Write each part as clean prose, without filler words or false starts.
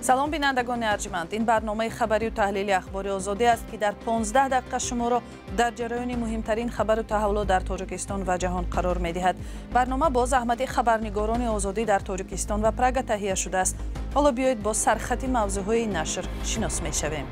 Салом, бинандагони арҷманд. Ин барномаи хабарию таҳлили Ахбори Озодӣ аст, ки дар 15 дақиқа шуморо дар ҷараёни муҳимтарин хабару таҳаввулот дар Тоҷикистон ва ҷаҳон қарор медиҳад. Барнома бо заҳмати хабарнигорони Озодӣ дар Тоҷикистон ва Прага таҳия шудааст. Ҳоло биёед, бо сархати мавзӯъҳои нашр шинос мешавем.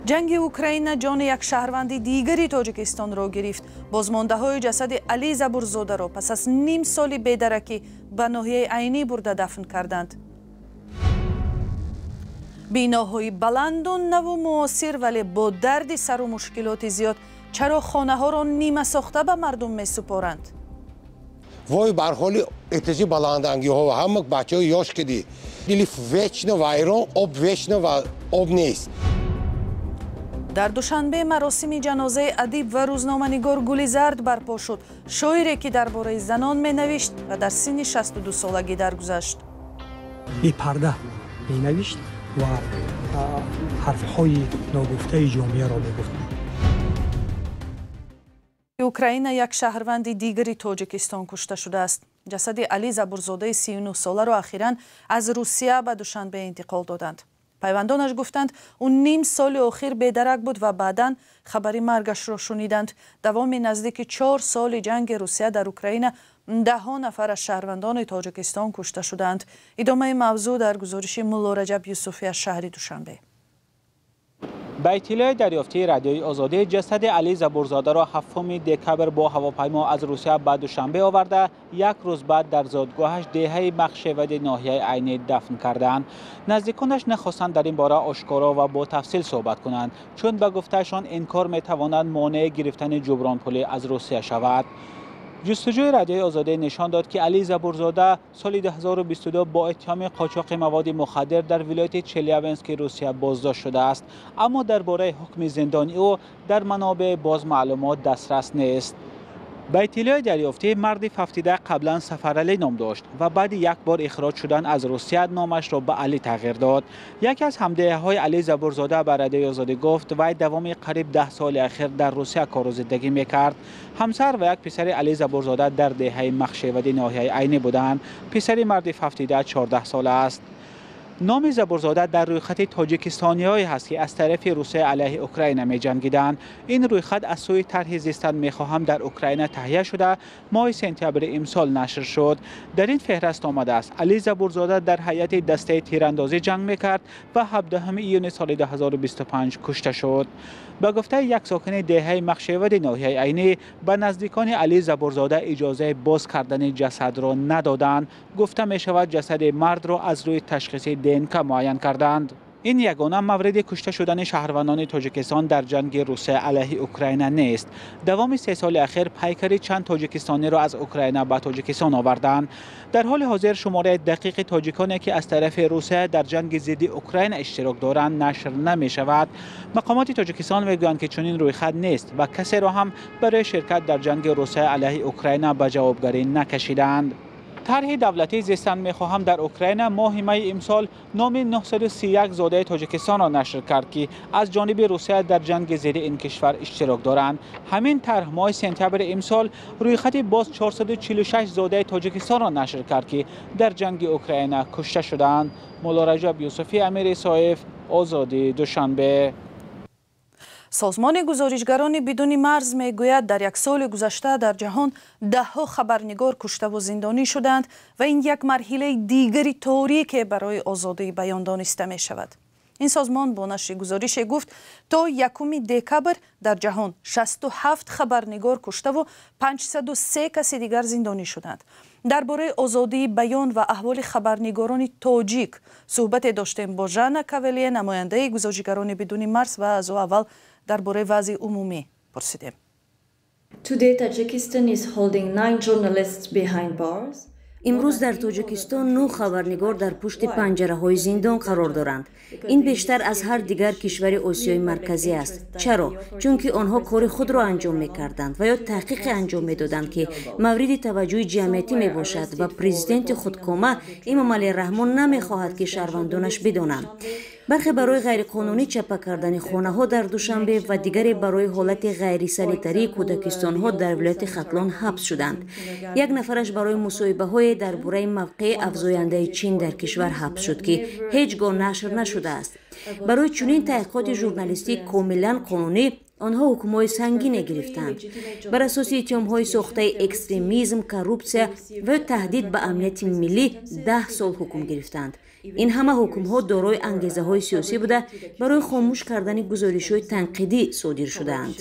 Ҷанги Украина ҷони як шаҳрванди дигари Тоҷикистонро гирифт. Бозмондаҳои ҷасади Алӣ Забурзодаро пас аз ним соли бедаракӣ ба ноҳияи Айнӣ бурда дафн карданд. Биноҳои баланду наву муосир, вале бо дарди сару мушкилоти зиёд. Чаро хонаҳоро нимасохта ба мардум месупоранд? Вой бар ҳоли этажи баландангиҳо, ҳама бачаҳои ёш киди дили вечно вайрон, об вечно ва об нест. Дар Душанбе маросими ҷанозаи адиб ва рӯзноманигор Гули Зард барпо шуд, шоире ки дар бораи занон менавишт ва дар синни 62 солагӣ даргузашт. Бепарда менавишт ва ҳарфҳои ногуфтаи ҷомеаро мегуфт. Украина як шаҳрванди дигари Тоҷикистон кушта шудааст. Ҷасади Алӣ Забурзодаи 39 соларо ахиран аз Русия ба Душанбе интиқол доданд. Пайвандонаш гуфтанд, ӯ ним соли охир бедарак буд ва баъдан хабари маргашро шуниданд. Давоми наздики 4 соли ҷанги Русия дар Украина даҳҳо нафар аз шаҳрвандони Тоҷикистон кушта шудаанд. Идомаи мавзӯъ дар гузориши Муллораҷаб Юсуфӣ аз шаҳри Душанбе. Ба иттилои дарёфтии Радиои Озодӣ, ҷасади Алӣ Забурзодаро 7 декабр бо ҳавопаймо аз Русия ба Душанбе оварда, як рӯз баъд дар зодгоҳаш, деҳаи Махшевади ноҳияи Айнӣ, дафн карданд. Наздиконаш нахостанд дар ин бора ошкоро ва бо тафсил суҳбат кунанд, чун ба гуфтаашон ин кор метавонад монеи гирифтани ҷубронпулӣ аз Русия шавад. Ҷустуҷӯи Радиои Озодӣ нишон дод, ки Алӣ Забурзода соли 2022 бо иттиҳоми қочоқи маводи мухаддир дар вилояти Челябински Русия боздошт шудааст, аммо дар бораи ҳукми зиндони ӯ дар манобеи боз маълумот дастрас нест. Ба иттилои дарёфтӣ, марди фавтида қаблан Сафаралӣ ном дошт ва баъди як бор ихроҷ шудан аз Русия номашро ба Алӣ тағйир дод. Яке аз ҳамдеҳаҳои Алӣ Забурзода ба Радиои Озодӣ гуфт, вай давоми қариб 10 соли ахир дар Русия кору зиндагӣ мекард. Ҳамсар ва як писари Алӣ Забурзода дар деҳаи Махшевади ноҳияи Айнӣ буданд. Писари марди фавтида 14 сола аст. Номи Забурзода дар рӯйхати тоҷикистониҳое ҳаст, ки аз тарафи Русия алайҳи Украина меҷангиданд. Ин рӯйхат аз сӯи тарҳи «Зистан мехоҳам» дар Украина таҳия шуда, моҳи сентябри имсол нашр шуд. Дар ин феҳраст омадааст, Алӣ Забурзода дар ҳайати дастаи тирандозӣ ҷанг мекард ва 17 июни соли 2025 кушта шуд. Ба гуфтаи як сокини деҳаи Махшевади ноҳияи Айнӣ, ба наздикони Алӣ Забурзода иҷозаи боз кардани ҷасадро надоданд. Гуфта мешавад, ҷасади мардро аз рӯи ташхиси ДНК муайян карданд. Ин ягона мавриди кушта шудани шаҳрвандони Тоҷикистон дар ҷанги Русия алайҳи Украина нест. Давоми 3 соли ахир пайкари чанд тоҷикистониро аз Украина ба Тоҷикистон оварданд. Дар ҳоли ҳозир шумораи дақиқи тоҷиконе, ки аз тарафи Русия дар ҷанги зидди Украина иштирок доранд, нашр намешавад. Мақомоти Тоҷикистон мегӯянд, ки чунин рӯйхат нест ва касеро ҳам барои ширкат дар ҷанги Русия алайҳи Украина ба ҷавобгарӣ накашиданд. Тарҳи давлатии «Зистан мехоҳам» дар Украина моҳи майи имсол номи 931 зодаи Тоҷикистонро нашр кард, ки аз ҷониби Русия дар ҷанги зидди ин кишвар иштирок доранд. Ҳамин тарҳ моҳи сентябри имсол рӯйхати боз 446 зодаи Тоҷикистонро нашр кард, ки дар ҷанги Украина кушта шудаанд. Муллораҷаб Юсуфӣ, Амир Исоев, Озодӣ, Душанбе. Созмони Гузоришгарони бидуни марз мегӯяд, дар як соли гузашта дар ҷаҳон даҳҳо хабарнигор куштаву зиндонӣ шуданд ва ин як марҳилаи дигари торике барои озодии баён дониста мешавад. Ин созмон бо нашри гузорише гуфт, то 1 декабр дар ҷаҳон 67 хабарнигор куштаву 503 каси дигар зиндонӣ шуданд. Дар бораи озодии баён ва аҳволи хабарнигорони тоҷик суҳбате доштем бо Жанна Кавелие, намояндаи Гузоришгарони бидуни марз, ва аз ӯ аввал дар бораи вазъи умумӣ пурсидем. Today, Tajikistan is holding nine journalists behind bars. Имрӯз дар Тоҷикистон нӯҳ хабарнигор дар пушти панҷараҳои зиндон қарор доранд. Ин бештар аз ҳар дигар кишвари Осиёи Марказӣ аст. Чаро? Чунки онҳо кори худро анҷом мекарданд ва ё таҳқиқе анҷом медоданд, ки мавриди таваҷҷӯҳи ҷамъиятӣ мебошад ва президенти худкома Эмомалӣ Раҳмон намехоҳад, ки шаҳрвандонаш бидонанд. Бархе барои ғайриқонунӣ чапа кардани хонаҳо дар Душанбе ва дигаре барои ҳолати ғайрисанитарии кӯдакистонҳо дар вилояти Хатлон ҳабс шуданд. Як нафараш барои мусоҳибаҳое дар бораи мавқеи афзояндаи Чин дар кишвар ҳабс шуд, ки ҳеҷ гоҳ нашр нашудааст. Барои чунин таҳқиқоти журналистӣ комилан қонунӣ онҳо ҳукмҳои сангине гирифтанд. Бар асоси иттиҳомҳои сохтаи экстремизм, коррупсия ва ё таҳдид ба амнияти миллӣ 10 сол ҳукм гирифтанд. Ин ҳама ҳукмҳо дорои ангезаҳои сиёсӣ буда, барои хомӯш кардани гузоришҳои танқидӣ содир шудаанд.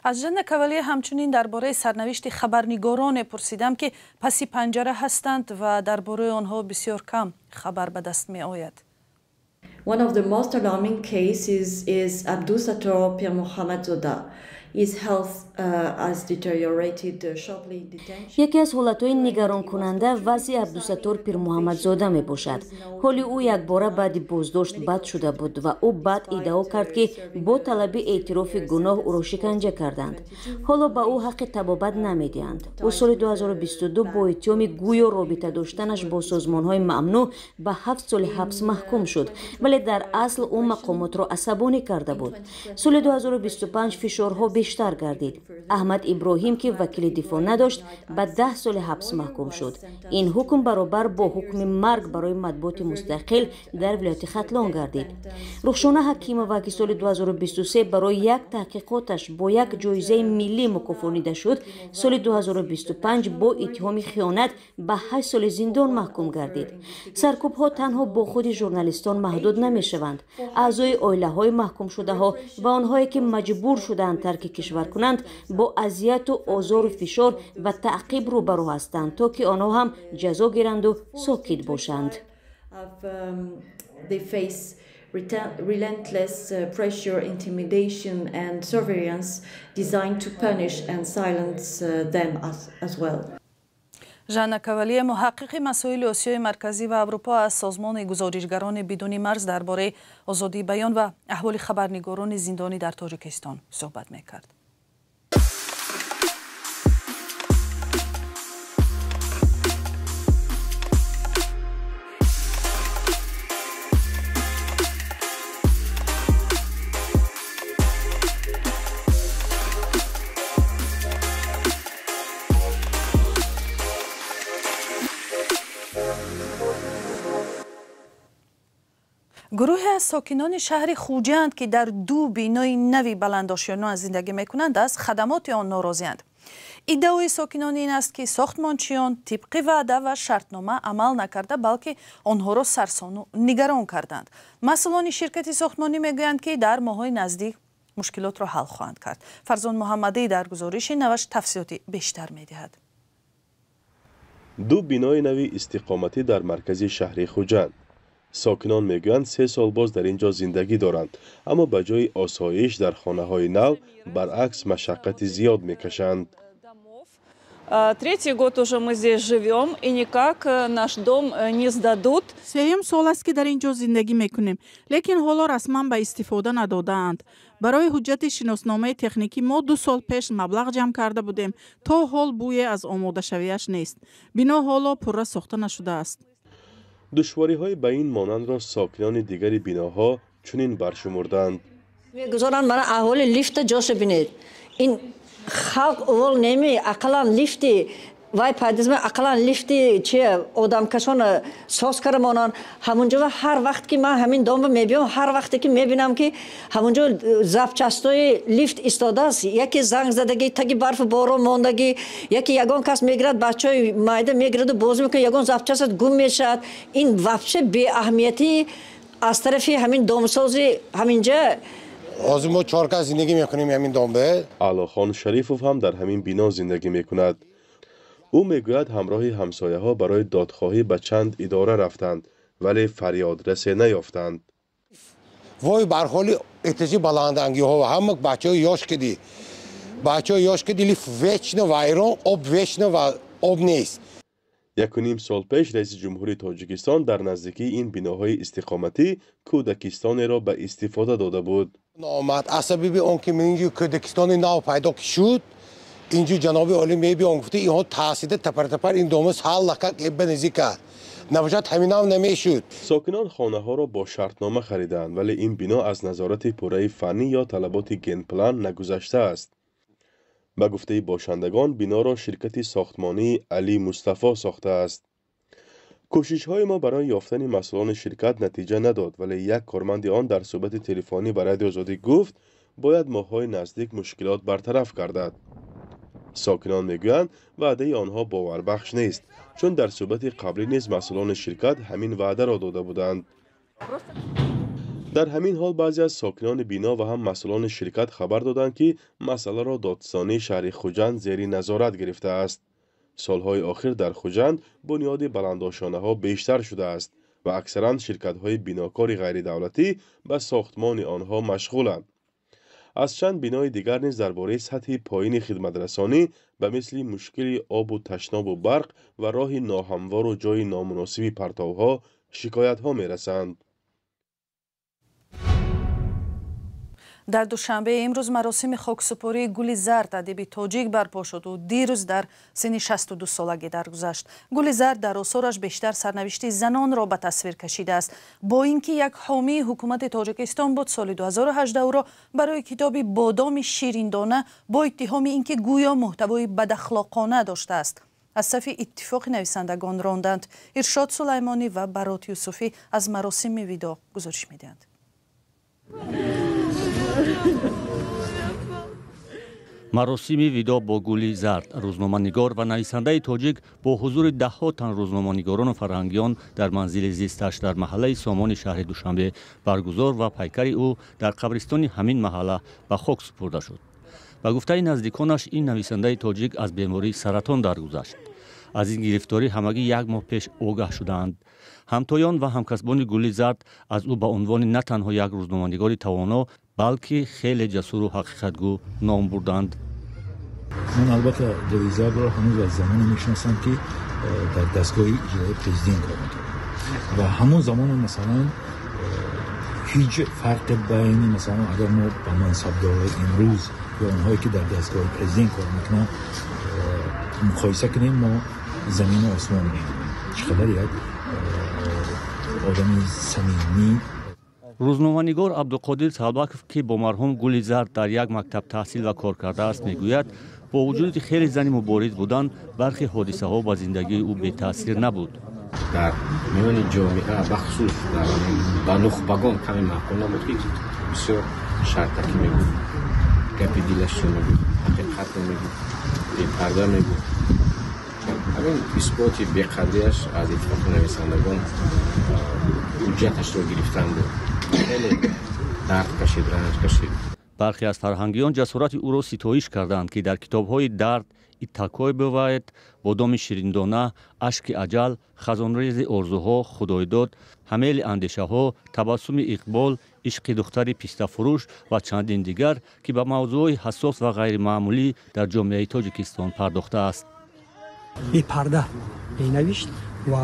Аз Жанна Кавалие ҳамчунин дар бораи сарнавишти хабарнигороне пурсидам, ки паси панҷара ҳастанд ва дар бораи онҳо бисёр кам хабар ба даст меояд. One of the most alarming cases is Abdusattor Pirmuhammadzoda. His health has deteriorated sharply in detention. Яке аз ҳолатҳои нигаронкунанда вазъи Абдусаттор Пирмуҳаммадзода мебошад. Ҳоли ӯ якбора баъди боздошт бад шуда буд ва ӯ баъд иддао кард, ки бо талаби эътирофи гуноҳ ӯро шиканҷа карданд. Ҳоло ба ӯ ҳаққи табобат намедиҳанд. Ӯ соли 2022 бо иттиҳоми гӯё робита доштанаш бо созмонҳои мамнӯъ ба 7 соли ҳабс маҳкум шуд, вале дар асл ӯ мақомотро асабонӣ карда буд. Соли 2025 фишорҳо бештар гардид. Аҳмад Иброҳим, ки вакили дифоъ надошт, ба 10 соли ҳабс маҳкум шуд. Ин ҳукм баробар бо ҳукми марг барои матбуоти мустақил дар вилояти Хатлон гардид. Рухшона Ҳакимова, ки соли 2023 барои як таҳқиқоташ бо як ҷоизаи миллӣ мукофонида шуд, соли 2025 бо иттиҳоми хиёнат ба 8 соли зиндон маҳкум гардид. Саркӯбҳо танҳо бо худи журналистон маҳдуд намешаванд. Аъзои оилаҳои маҳкумшудаҳо ва онҳое, ки маҷбур шудаанд тарки кишвар кунанд, бо азияту озору фишор ва таъқиб рӯбарӯ ҳастанд, то ки онҳо ҳам ҷазо гиранду сокит бошанд. Relentless pressure, intimidation and surveillance designed to punish and silence them as well. Жанна Кавалие, муҳаққиқи масоили Осиёи Марказӣ ва Аврупо аз созмони гузоришгарони бидуни марз, дар бораи озодии баён ва аҳволи хабарнигорони зиндонӣ дар Тоҷикистон суҳбат мекард. Гурӯҳе аз сокинони шаҳри Хуҷанд, ки дар ду бинои нави баландошёна зиндагӣ мекунанд, аз хадамоти он норозианд. Иддаои сокинон ин аст, ки сохтмончиён тибқи ваъда ва шартнома амал накарда, балки онҳоро сарсону нигарон карданд. Масъулони ширкати сохтмонӣ мегӯянд, ки дар моҳҳои наздик мушкилотро ҳал хоҳанд кард. Фарзон Муҳаммадӣ дар гузориши наваш тафсилоти бештар медиҳад. Ду бинои нави истиқоматӣ дар маркази шаҳри Хуҷанд. Сокинон мегӯянд, 3 сол боз дар ин ҷо зиндагӣ доранд, аммо ба ҷои осоиш дар хонаҳои нав баръакс машаққати зиёд мекашанд. Третий год уже мы здесь живем, и никак наш дом не сдадут. Сеюм сол аст, ки дар ин ҷо зиндагӣ мекунем, лекин ҳоло расман ба истифода надодаанд. Барои ҳуҷҷати шиносномаи техникӣ мо 2 сол пеш маблағ ҷамъ карда будем, то ҳол бӯе аз омодашавиаш нест. Бино ҳоло пурра сохта нашудааст. Душвориҳои ба ин монандро сокинони дигари биноҳо чунин баршумурданд. Мегузоранд мана аҳоли лифта ҷоша бинед. Ин халқ увол неми, ақаллан лифти вай пайдизма, ақаллан лифти чи одамкашона соз кара монанд. Ҳамунҷо ҳар вақт ки ман ҳамин домба мебиём, ҳар вақте ки мебинам, ки ҳамунҷо запчастои лифт истодааст, яке занг задагӣ, таги барфу борон мондагӣ, яке ягон кас мегирад, бачаҳои майда мегираду бозӣ мекунад, ягон запчаст гум мешавад. Ин вообще беаҳамиятӣ аз тарафи ҳамин домсози ҳаминҷа. Ҳозир мо 4 кас зиндагӣ мекунем ҳамин домбе. Аълохон Шарифов ҳам дар ҳамин бино зиндагӣ мекунад. Ӯ мегӯяд, ҳамроҳи ҳамсояҳо барои додхоҳӣ ба чанд идора рафтанд, вале фарёдрасе наёфтанд. Вой бар ҳоли эътиҷи баландангиҳо ва ҳама бачаҳои ёш киди. Бачаҳои ёш киди лифт вечно вайрон, об вечно ва об нест. 1.5 сол пеш раиси ҷумҳури Тоҷикистон дар наздикии ин биноҳои истиқоматӣ кӯдакистонеро ба истифода дода буд. Номад аз сабаби он ки инҷо кӯдакистони нав пайдо шуд, Инҷо ҷаноби олӣ мебиён гуфта инҳо таъсида тапар-тапар ин дома саллака эбба низика. Набошад ҳаминам намешуд. Сокинон хонаҳоро бо шартнома харидаанд, вале ин бино аз назорати пурраи фаннӣ ё талаботи генплан нагузаштааст. Ба гуфтаи бошандагон, биноро ширкати сохтмонии Али Мустафо сохтааст. Кӯшишҳои мо барои ёфтани масъулони ширкат натиҷа надод, вале як корманди он дар суҳбати телефонӣ ба Радиои Озодӣ гуфт, бояд моҳҳои наздик мушкилот бартараф гардад. Сокинон мегӯянд, ваъдаи онҳо боварбахш нест, чун дар суҳбати қаблӣ низ масъулони ширкат ҳамин ваъдаро дода буданд. Дар ҳамин ҳол баъзе аз сокинони бино ва ҳам масъулони ширкат хабар доданд, ки масъаларо додситонии шаҳри Хуҷанд зери назорат гирифтааст. Солҳои охир дар Хуҷанд бунёди баландошонаҳо бештар шудааст ва аксаран ширкатҳои бинокори ғайридавлатӣ ба сохтмони онҳо машғуланд. Аз чанд бинои дигар низ дар бораи сатҳи поини хидматрасонӣ ба мисли мушкили обу ташнобу барқ ва роҳи ноҳамвору ҷойи номуносиби партовҳо шикоятҳо мерасанд. Дар Душанбе имрӯз маросими хоксупории Гули Зард адиби тоҷик барпо шуд. Ӯ дирӯз дар синни 62 солагӣ даргузашт. Гули Зард дар осораш бештар сарнавишти занонро ба тасвир кашидааст. Бо ин ки як ҳомии ҳукумати Тоҷикистон буд, соли 2018 ӯро барои китоби «Бодоми шириндона» бо иттиҳоми ин ки гӯё муҳтавои бадахлоқона доштааст, аз сафи иттифоқи нависандагон ронданд. Иршод Сулаймонӣ ва Барот Юсуфӣ аз маросими видоъ гузориш медиҳанд. Маросими видоъ бо Гули Зард, рӯзноманигор ва нависандаи тоҷик, бо ҳузури даҳҳо тан рӯзноманигорону фарҳангиён дар манзили зисташ дар маҳаллаи Сомони шаҳри Душанбе баргузор ва пайкари ӯ дар қабристони ҳамин маҳалла ба хок супурда шуд. Ба гуфтаи наздиконаш, ин нависандаи тоҷик аз бемории саратон даргузашт. Аз ин гирифторӣ ҳамагӣ як моҳ пеш огаҳ шудаанд. Ҳамтоён ва ҳамкасбони Гули Зард аз ӯ ба унвони на танҳо як рӯзноманигори тавоно, балки хеле ҷасуру ҳақиқатгӯ ном бурданд. Ман албатта Гули Зардро ҳанӯз аз замоне мешиносам, ки дар дастгоҳи иҷроии президент кор мекард ва ҳамон замоне, масалан, ҳеҷ фарқи байни, масалан, агар мо ба мансабдорои имрӯз ё онҳое ки дар дастгоҳи президент кор мекунанд муқоиса кунем, мо замину осмон мебинем. Чӣ қадар як одами самимӣ. Рӯзноманигор Абдуқодир Салбаков, ки бо марҳум Гули Зард дар як мактаб таҳсил ва кор кардааст, мегӯяд, бо вуҷуди хеле зани мубориз будан, бархе ҳодисаҳо ба зиндагии ӯ бетаъсир набуд. Дар миёни ҷомеа, бахусус ба нухбагон каме маъқул набуд, ки бисёр шартакӣ мегуфт, гапи дилашро мегуфт, ҳақиқатро мегуфт, бепарда мегуфт. Ҳамин исботи беқадриаш аз иттифоқи нависандагон ҳуҷҷаташро гирифтан буд. Хеле дард кашид, ранҷ кашид. Бархе аз фарҳангиён ҷасорати ӯро ситоиш карданд, ки дар китобҳои «Дард», «Итакой бывает», «Бодоми шириндона», «Ашки аҷал», «Хазонрези орзуҳо», «Худойдод», «Ҳамели андешаҳо», «Табассуми иқбол», «Ишқи духтари пистафурӯш» ва чандин дигар, ки ба мавзӯъҳои ҳассос ва ғайримаъмулӣ дар ҷомеаи Тоҷикистон пардохтааст. Бепарда менавишт ва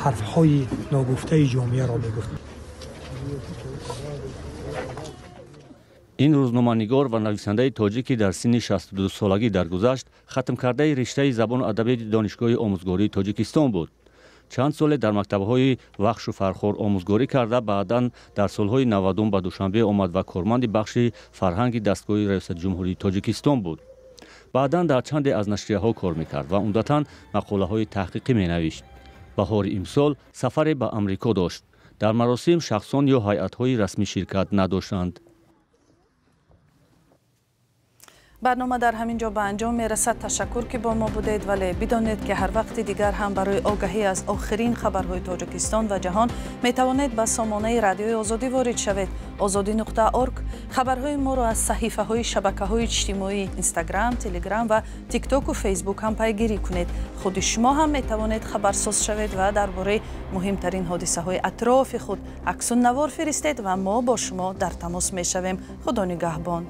ҳарфҳои ногуфтаи ҷомеаро мегуфт. Ин рӯзноманигор ва нависандаи тоҷик, ки дар синни 62 солагӣ даргузашт, хатмкардаи риштаи забону адабиёти Донишгоҳи омӯзгории Тоҷикистон буд. Чанд соле дар мактабҳои Вахшу Фархор омӯзгорӣ карда, баъдан дар солҳои 90 ба Душанбе омад ва корманди бахши фарҳанги дастгоҳи Раёсати Ҷумҳурии Тоҷикистон буд. Баъдан дар чанде аз нашрияҳо кор мекард ва умдатан мақолаҳои таҳқиқӣ менавишт. Баҳори имсол сафаре ба Амрико дошт. Дар маросим шахсон ё ҳайатҳои расмӣ ширкат надоштанд. Барнома дар ҳамин ҷо ба анҷом мерасад. Ташаккур, ки бо мо будед, вале бидонед, ки ҳар вақти дигар ҳам барои огаҳӣ аз охирин хабарҳои Тоҷикистон ва ҷаҳон метавонед ба сомонаи Радиои Озодӣ ворид шавед: ozodi.org. Хабарҳои моро аз саҳифаҳои шабакаҳои иҷтимоӣ Инстаграм, Телеграм ва Тиктоку Фейсбук ҳам пайгирӣ кунед. Худи шумо ҳам метавонед хабарсоз шавед ва дар бораи муҳимтарин ҳодисаҳои атрофи худ аксу навор фиристед ва мо бо шумо дар тамос мешавем. Худо нигаҳбон.